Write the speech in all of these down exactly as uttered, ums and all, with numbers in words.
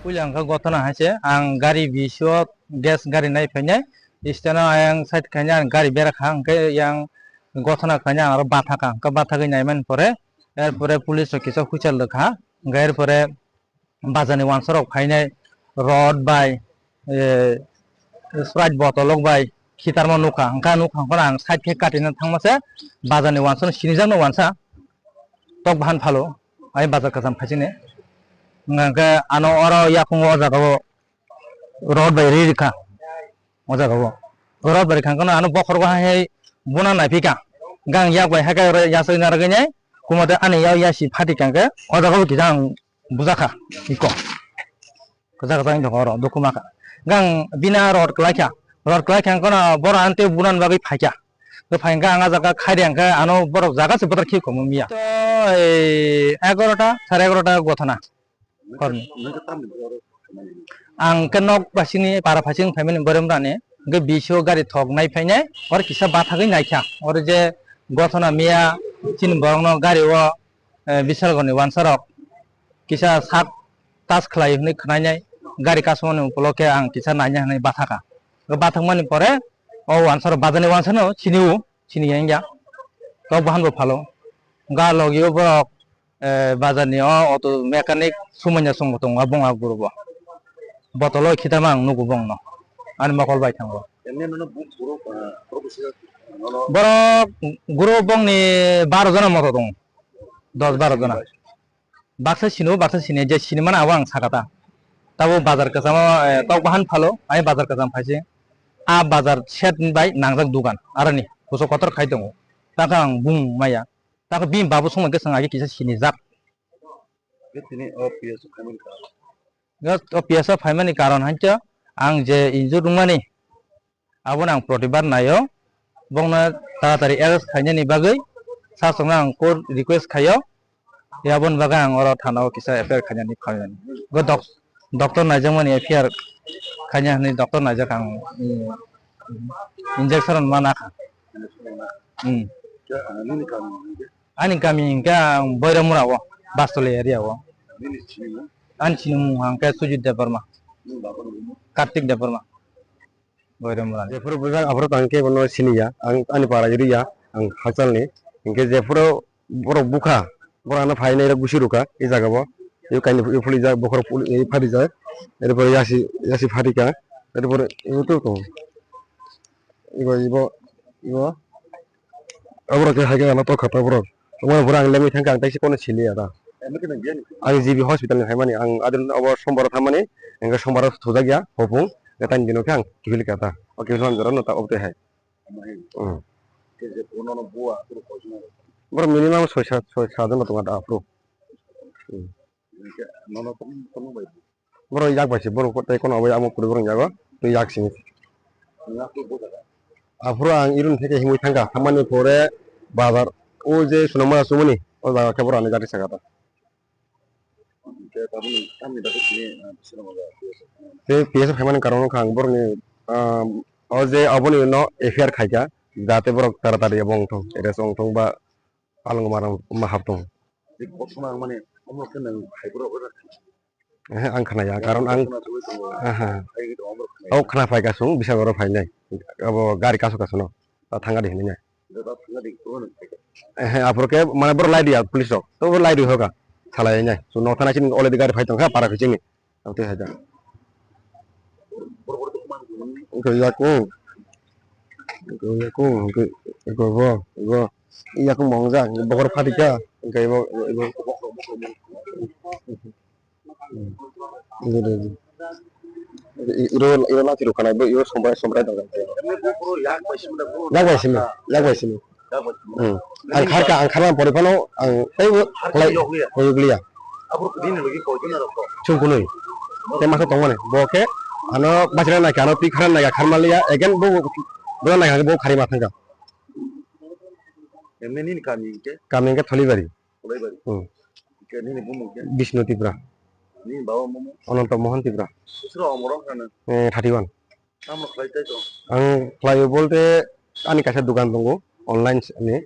Puila hwnkha gothona hai se, ang gari bisingo gas gari nai phainai, stand o ayang side khainai ang gari bera kha, hwnkhe yang gothona khainai ang aro batha kha, hwnkhe bathagwi naimani pore, er pore police rok kisa huchal rwkha, hwnkhe er pore bazar ni uansuk rok phainai rod bai, eh, Sprite bottle rok bai khitarma nukha, hwnkhe nukha hwnkhe ang side khe katina thangma se bazar ni uansuk no sinijak no uansa tok bahan phalo, ai bazar kwcham phaisini. Hwnkhe ano oro yakungo o jaga o rod bai ri rikha, o jaga o rod bai rikha hwnkhe ano bokhorok hai hai buna naiphikha, gang yak bai hai khe oro yasai narwgwi nai, kumote ani yak yasi phatikha hwnkhe o jaga o kisa ang bujakha iko. Kwchak kwchak wng tongkha oro, dukhu ma kha. Gang bina rod kwlai kha. Rod kwlai kha wngkhano borok ani tei bunani bagwi phai kha. Bw phai kha ang ah jaga khai de, hwnkhe ano borok jaga se bwthar khibi komo miya. To, ei, egarota, sare egarota gothona. Horni. Ang khe nok basini para phasing phaimani borem rani. Hwnkhe bisingo gari thok nai phainai. Oro kisa bathagwi nai kha. Oro je gothona miya chini borokno gari o, eh, Bisalgoni uansarok kisa sak tas khlai hwnwi khnainai, gari kasumani ukolok khe ang kisa naina hwnwi bathakha. O bathakmani pore o uansarok bazarni uansarno sini o, sini ya wngya. Tok bahan bo phalo. Ga logio borok, eh, bazarni o auto mechanic sumanya songbo tongo, bongha guru bo. Botolo khitama ang nugo bongno. Ani mokol bai thango. Borok guru bongni baro jona moto tongo. Dos baro jona. Baksa sino, baksa sini, je sini mana abo ang sakha ta. Tabo bazar kwchama, eh, tok bahan phalo, ai bazar kwcham phaise. A bazar set bai nangjak dugan, aroni, kuso kotor khai tongo. Takha ang bung maya. Takha bini babu songma khe swng agi kisa sini jak. Tini o P S o phaimani karon. O P S o phaimani karon hankhe ang je injure wngmani, abono ang protibad naio, bongno taratari arrest khainani bagwi sasongno ang court request khaio, aboni bagwi ang oro thana o kisa F I R khainani khainani. Go dok-, doctor naijakmani F I R khaina hwnwi doctor naijak ang, mm, injection rwna nakha. Mm. Ani kami hwnkhe ang Boiramura o, Bastoli area o. Ani sinimung hwnkhe Sujit Debbarma, Kartik Debbarma. Boiramura. Jephuru bujak aphuru tangkhe bono siniya, ang ani para iriya, ang hachalni. Hwnkhe jephuru borok bukha, borok ano phainai rok gusi rwkha, e jaga o. E kaini e phulijak, bokhorok phuli, e pharijak. Erpore yasi, yasi pharikha. Erpore e to to. Ibo, ibo, ibo. Aborok khe hai khe ano tokha ta borok. Omo borok ang lengwi thangkha, ang taisa kono siliya ta. Ang G B hospital ni phaimani, ang adin obo sombar o thammani, hwnkhe sombar o thujak ya, hopung, tei dino khe ang kiphil kha ta. O kiphil man jora no ta obo tei hai. Hmm. Borok minimum soi sat, soi sat jon tongo ta aphuru. Hmm. Borok yak bai se, borok tei kono abo amo kwrwi borok yago, tei yak simi. Aphuru ang iron theke himwi thangkha, thammani pore bazar, o je Sunamura chumani, o jaga khe borok ani gari saka ta. Tei P S o phaimani karon wngkha ang borokni, ah, o je aboni no F I R khaikha, jate borok taratari abo wngthong, arrest wngthong ba palongo marang ma haptong. Ehe, ang khnaya, karon ang, aha. O khna phaikha chwng, Bisagoro phainai. Abo gari kasu kasu no. Ta thangadi hinwi nai. Ehe, aphuru khe, mane, borok lai diya, police rok. To borok lai di hoka. Salai nai. So, nok thana chini already gari phai tongkha, para khe chini. Abtwi hai da. Wngkha yakung. Wngkha yakung, wngkha, wngkha bo, bo. Yakung mongja, bokhor phatika, wngkha ibo, ibo. Iro, iro lati rukha nai, bo iro sombrai, sombrai dong. Yak bai simi, yak bai simi. Hmm. Ang kharka, ang kharma pori phano ang teibo khlai, koyok liya. Chwng kunui. Tei masa tongmani. Bo khe ano bachina naikha, ano twi khara naikha, kharma liya. Again bo, bo naikha, bo khari ma thangkha. Kami hwnkhe Tholibari. Hmm. Bishnu Tripura. Ananta Mohan Tripura. Eh, thirty one. Ang khlaio bolte ani kaisa dukan tongo, online ni,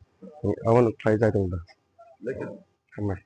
aboni khlai jai tongo da. Hambai.